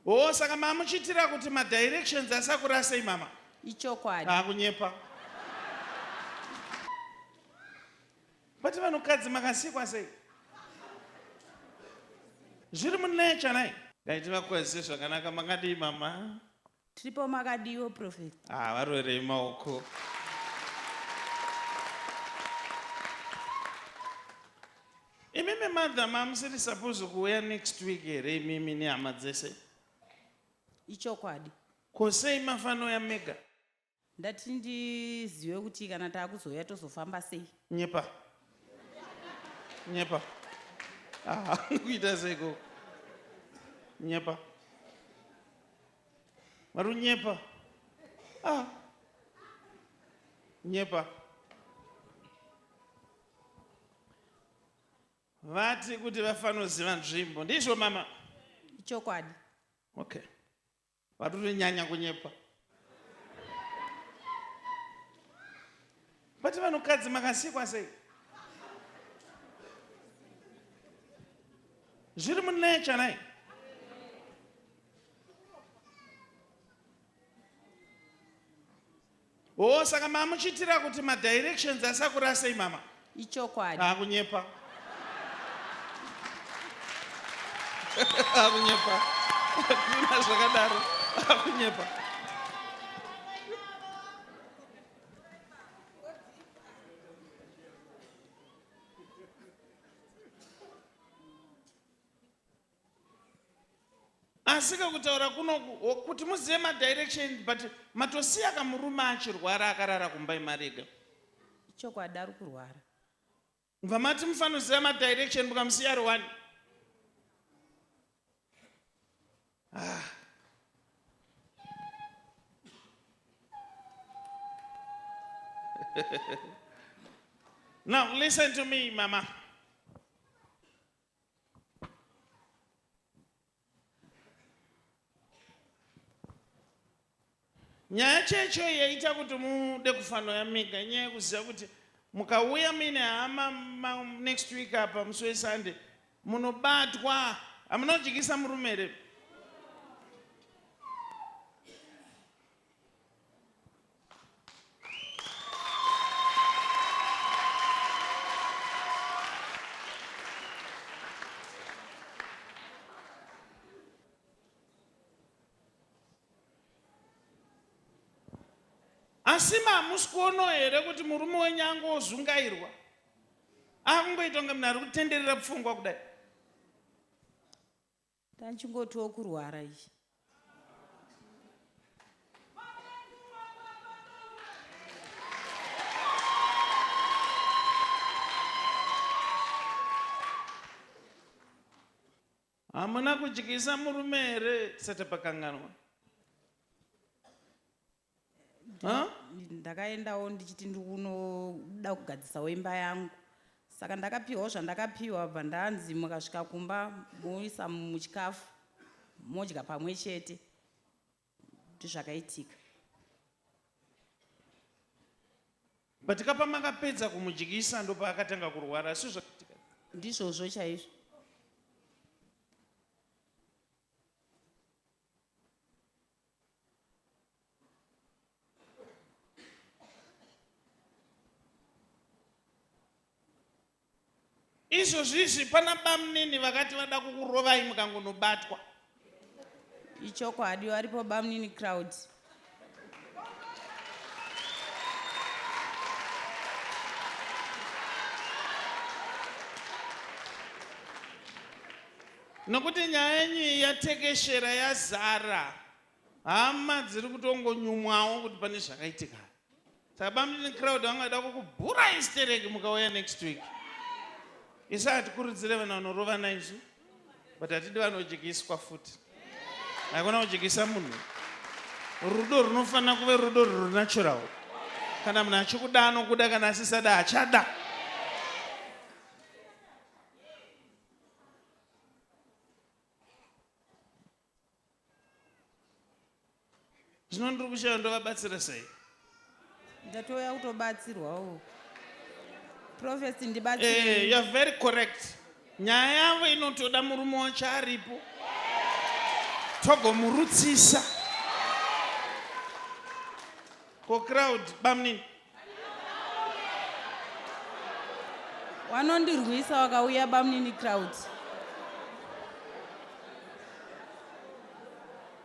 Oh, saka mamuchiitira kuti madirections asakurasei mama? Ichokwadi. Akunyepa. But vanhukadzi makasikwa sei? Zviri munature nai. Dai tivakwazise zvakanaka makadii mama? Tiripo makadiwo prophet. Ah, varoverei maoko. Imimi mother mamusiri suppose kuuya next week here imimi nehama dzese? Ichokwadi. Ko sei mafanouya mega? Ndati ndizive kuti kana taakuzouya tozofamba sei. Nyepa. Nyepa. Ah, kuita seiko? Nyepa. Vari kunyepa. Ah. Nyepa. Vati kuti vafanoziva nzvimbo. Ndizvo mama? Ichokwadi. Okay. Vatotonyanya kunyepa. But vanhukadzi makasikwa sei? Zviri munature nai. Oh, saka mamuchiitira kuti madirections asakurasei mama? Ichokwadi. Akunyepa. Akunyepa. Hakuna zvakadaro. Akunyepa. Asika kutaura kuno kuti muzive madirection but matosiya kamurume achirwara akarara kumba imarega. Ichokwadi ari kurwara. Mubva mati mufanoziva madirection mukamusiya ari one. Ah. Now listen to me mama. Nyaya checho yaita kuti mude kufanoya mega inyaya yekuziva kuti mukauya muine hama next week apa musi wesunday munobatwa hamunodyisa murume here Asi hamusi kuonawo here kuti murume wenyu angozungairwa akungoita kunge munhu ari kutenderera pfungwa kudai? Tachingotiwo kurwara ichi. Hamuna kudyisa murume here tisati pakanganwa? Huh? Ndakaendawo ndichiti ndikunoda kugadzisawo imba yangu saka ndakapiwawo zvandakapiwa bva ndanzi mukasvika kumba moisa muchikafu modya pamwe chete ndizvakaitika. But ka pamakapedza kumudyisa ndopaakatanga kurwara asi zvakaitika. Ndizvozvo chaizvo. Izvozvi izvi pana bamnini vakati vada kukurovai mukangonobatwa. Ichokwadi varipo bamnini crowd. Nokuti nyaya yenyu iyi yatekeshera yazara hama dziri kutongonyumwawo kuti pane zvakaitika. Saka bamnini crowd vangada kukubhurai stereki mukauya next week. Isu hatikurudzire vanhu vanorovana isu but hatidi vanodyiswa futi. Hakuna kudyisa munhu. Rudo runofanira kuve rudo ruri natural. Kana munhu achikuda anokuda kana asisada hachada. Zvino ndiri kushaya ndovabatsira sei? Ndatouya kutobatsirwawo. Prophet ndibatsire. Eh, you are very correct. Nyaya yavo inotoda murume wacho aripo. Togomurutsisa. Ko crowd bamnini. Wanondirwisa wakauya bamnini crowd.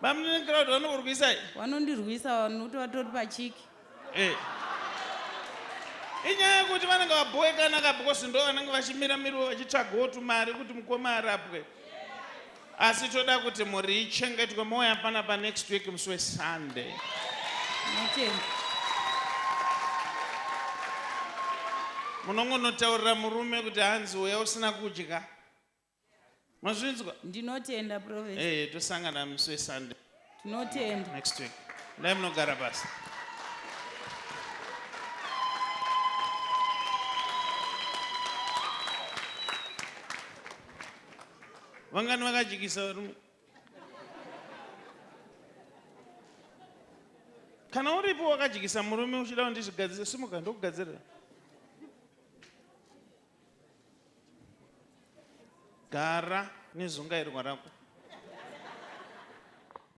Bamnini crowd vanokurwisai? Wanondirwisa nokuti vatori pachiki. Eh. Inyaya yekuti vanenge vabhowekana ka because ndo vanenge vachimira miriwo vachitsvagawo tumari kuti mukoma arapwe. Asi toda kuti mhuri ichengetwe mouya panapa next week musi weSunday. Tinotenda. Munongonotaurira murume kuti hanzi uya usina kudya. Mazvinzwa? Ndinotenda Prophet. Eh, tosangana musi weSunday Tinotenda. next week. Ndai munogara pasi. Vangani vakadyisa varume? Kana uripo wakadyisa murume uchida kundizvigadzirira, simuka ndokugadzirira. Gara nezungairwa rako.